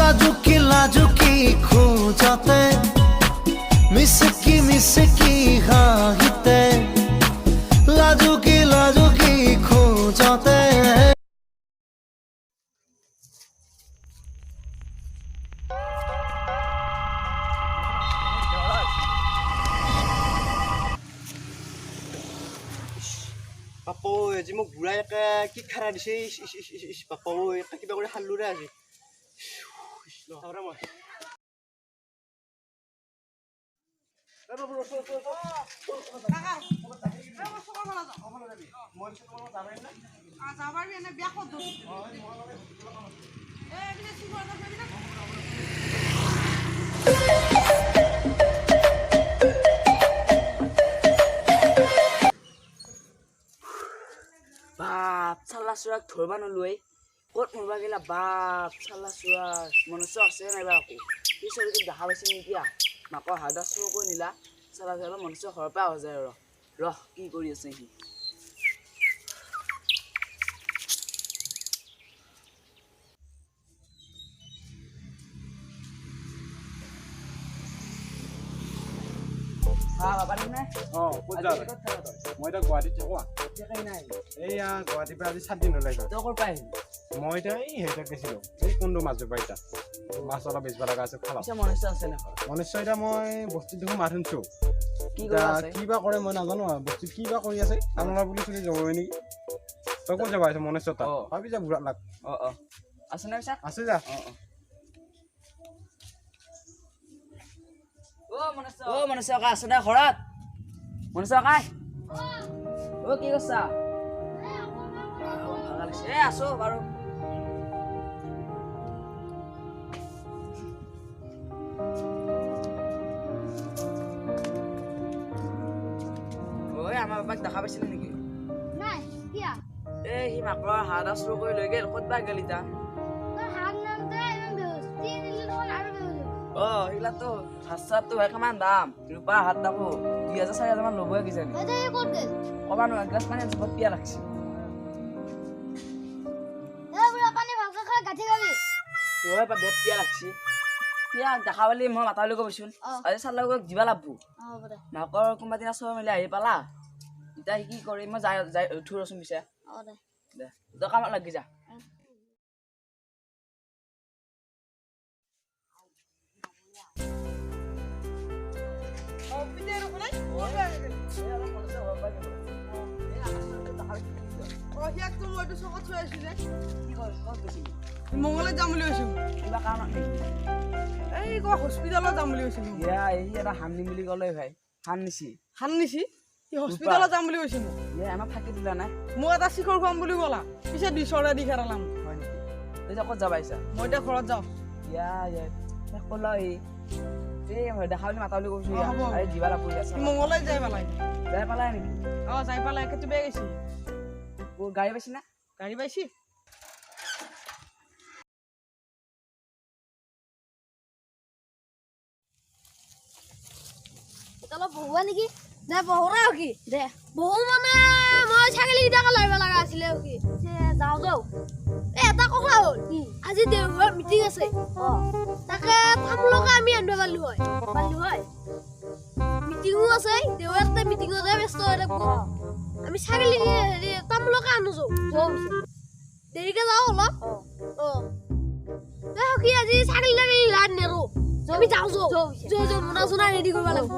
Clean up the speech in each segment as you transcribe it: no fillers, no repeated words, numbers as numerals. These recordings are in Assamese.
লাজুকি লাজুকি খোজতে, মিচকি মিচকি হাঁহিতে, লাজুকি লাজুকি খোজতে। বাপ ঐ, আজি মোক বুঢ়াই একে কি খাৰা দিছে। ইচ ইচ ইচ ইচ ইচ, বাপ ঐ, একে কিবা কৰি খাল্লো ৰে আজি। ইচ, নচাওঁ মই। বাপ, চাল্লা চোৰাক ধৰবা নলোৱেই, ক'ত মৰবা গেলা? বাপ, চাল্লা চোৰা মনুষ্য আছে নাইবা? আকৌ সি চৰিটোক দেখা পাইছে নেকি? মাকৰ হাত চুৰ কৰি নিলা। চাল্লা চোৰা মনুষ্য ঘৰৰ পৰা অহা যায়। ৰহ ৰহ, কি কৰি আছে সি? অঁ, ক'ত যাৱ তই? মই এতিয়া গুৱাহাটীত থাকোঁ। এইয়া গুৱাহাটীৰ পৰা আজি 7 দিন হ'ল আহিবা। তই ক'ৰ পৰা আহিলি? মই এতিয়া এই হেৰিতাত গৈছিলোঁ, এই কোনটো মাছ বেপাৰী তাত মাছ অলপ বেচিব লগা আছে খালা। পিছে মনুষ্য আছে নে ঘৰত? মনুষ্য এতিয়া মই বস্তিত দেখোন মাত শুনছোঁ। কি এতিয়া কৰি আছে? কি বা কৰে মই নাজানো আৰু, বস্তিত কি বা কৰি আছে। আপোনাৰ বুলি চুলি যাব নেকি? তই ক'ত যাবা আহিছ? মনুষ্য তাত। অঁ। ভাবি যা, বুঢ়া লাগ। অঁ অঁ, আছে নে পিছে? আছে, যা। অঁ অঁ, অ মনুষ্য কা, আছে নে ঘৰত? মনুষ্য কাই, অ কি কৰছা? এ আছো বাৰু। ঐ, আমাৰ বাপাক দেখা পাইছিলি নেকি? নাই, কিয়া? এ সি মাকৰ হাঁহ এটা চুৰ কৰি লৈ গ'ল, ক'ত বা গ'ল ইতা? তই হাত নামতে ইমান বেহুচ, তিনি দিলে দেখোন আৰু বেহুচ হ'ব। অ, সেইগিলাকতো হাত চাতটো ভাই কিমান দাম, ৰূপা হাত তাকো 2000 4000 মান ল'বই কিজানি। এতিয়া সি ক'ত গ'ল? ক'বা নোৱাৰো, এগিলাচ পানী জোপত পিয়া লাগছে। এ বুঢ়া, পানী ভালকে খাই গাঁঠি খাবি। ৰৈ পা, বেত পিয়া লাগছে। পিয়া দেখা পালি মই মাতা বুলি ক'বচোন। অ। আজি চাল্লা দিবা লাগব। অ, হ'ব দে। মাকৰ কোনোবা দিনা চব মিলি আহি পালা, এতিয়া সি কি কৰে মই যাই যাই উঠো ৰচোন পিছে। অ, দে। দে, তই কামত লাগি যা। মংগলত যাম বুলি কৈছো। কিবা কাৰণত নেকি? এই কিবা হস্পিটেলত যাম বুলি কৈছিলো। ইয়া, এই এটা হান নিম বুলি ক'লে ভাই, হান নিছি। হান নিছি, সি হস্পিটেলত যাম বুলি কৈছিল মোক। ইয়া, আমাক ফাঁকি দিলা নাই? মোক এটা শিখৰ খুৱাম বুলি ক'লা, পিছে 200 দি খেৰালাম। হয় নেকি? তই এতিয়া ক'ত যাবা আহিছা? মই এতিয়া ঘৰত যাওঁ। ইয়া ইয়া, ক'লা এই এই দেখা বুলি মাতা বুলি কৈছো। অ, হ'ব। আৰে দিবা লাগব ইয়া। সি মংগলৈ যাই পেলাই। যাই পালাই নেকি? অ, যাই পেলাই কেতিয়াবা গৈছি। অ, গাড়ী পাইছি না? গাড়ী পাইছি। অলপ বহুৱা নেকি? দে, বহুৰা কি দে বহু, মানে মই ছাগলীকেইটাকে লাৰিব লগা আছিলে কি যাওঁ যাওঁ। এ এটা কথা হ'ল, আজি দেওবাৰ মিটিং আছে, তাকে তামোলকে আমি আনিব পাৰিলো হয়, পাৰিলো হয়। মিটিঙো আছে দেওবাৰ, মিটিঙতে ব্যস্ত হৈ থাকো আমি। ছাগলী হেৰি তামোলকে আনো, যাওঁ, দেৰিকে যাওঁ অলপ। অ দে সখী, আজি ছাগলী তাগলী লাড নেৰো আমি, যাওঁ যাওঁ যাওঁ যাওঁ, মোনা চোনা ৰেডি কৰিব লাগিব।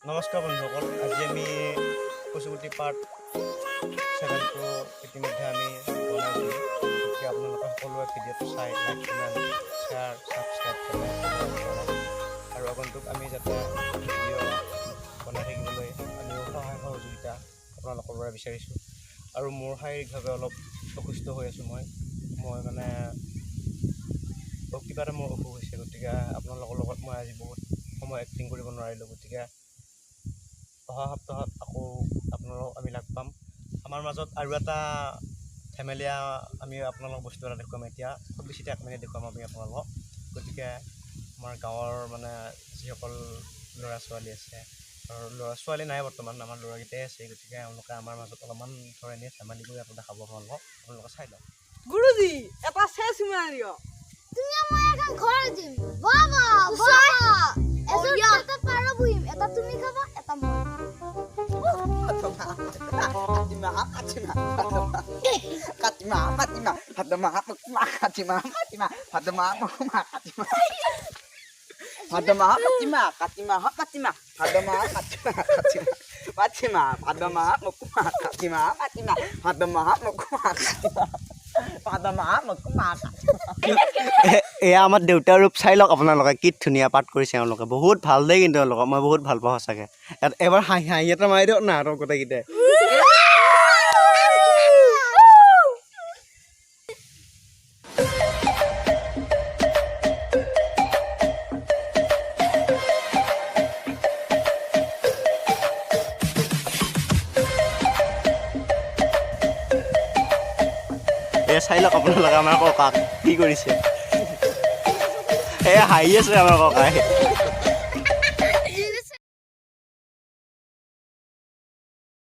নমস্কাৰ বন্ধুসকল, আজি আমি কচুগুটি পাৰ্ট 7টো ইতিমধ্যে আমি বনাইছোঁ। গতিকে আপোনালোকে সকলোৱে ভিডিঅ'টো চাই লাইক, কমেণ্ট, শ্বেয়াৰ, ছাবস্ক্ৰাইব জনাব আৰু আগন্তুক আমি যাতে ভিডিঅ' বনাই থাকিবলৈ আমিও সহায় সহযোগিতা আপোনালোকৰ পৰা বিচাৰিছোঁ। আৰু মোৰ শাৰীৰিকভাৱে অলপ অসুস্থ হৈ আছোঁ মই। মই মানে কিবা এটা মোৰ অসুখ হৈছে, গতিকে আপোনালোকৰ লগত মই আজি বহুত সময় এক্টিং কৰিব নোৱাৰিলোঁ। গতিকে অহা সপ্তাহত আকৌ আপোনালোকক আমি লগ পাম। আমাৰ মাজত আৰু এটা ধেমেলীয়া আমি আপোনালোকক বস্তু এটা দেখুৱাম এতিয়া, খুব বেছি 1 মিনিট দেখুৱাম আমি আপোনালোকক। গতিকে আমাৰ গাঁৱৰ মানে যিসকল ল'ৰা ছোৱালী আছে, আৰু ল'ৰা ছোৱালী নাই বৰ্তমান, আমাৰ ল'ৰাকেইটাই আছে। গতিকে এওঁলোকে আমাৰ মাজত অলপমান ধৰ এনেই ধেমালি কৰি এটা দেখাব আপোনালোকক, আপোনালোকে চাই লওক। গুৰুজী, এটা চেচ সোমাই দিয়ক। তুমি মই এখন ঘৰ দিম। বাবা বাবা, এযোৰ এটা পাৰ বহিম, এটা তুমি খাবা, এটা মই। কাটিমা কাটিমা ফাদমা কাটিমা কাটিমা ফাদমা কাটিমা ফাদমা কাটিমা কাটিমা কাটিমা ফাদমা কাটিমা কাটিমা কাটিমা ফাদমা কাটিমা কাটিমা ফাদমা কাটিমা ফাদমা কাটিমা। এয়া আমাৰ দেউতাৰ ৰূপ চাই লওক আপোনালোকে, কি ধুনীয়া পাঠ কৰিছে এওঁলোকে। বহুত ভাল দেই কিন্তু এওঁলোকক, মই বহুত ভাল পাওঁ সঁচাকৈ। ইয়াত এবাৰ হাঁহি হাঁহি এটা মাৰি দিয়ক না আৰু গোটেইকেইটাই। এয়া চাই লওক আপোনালোকে আমাৰ ককাক কি কৰিছে। এয়া হাঁহি আছে আমাৰ ককাই।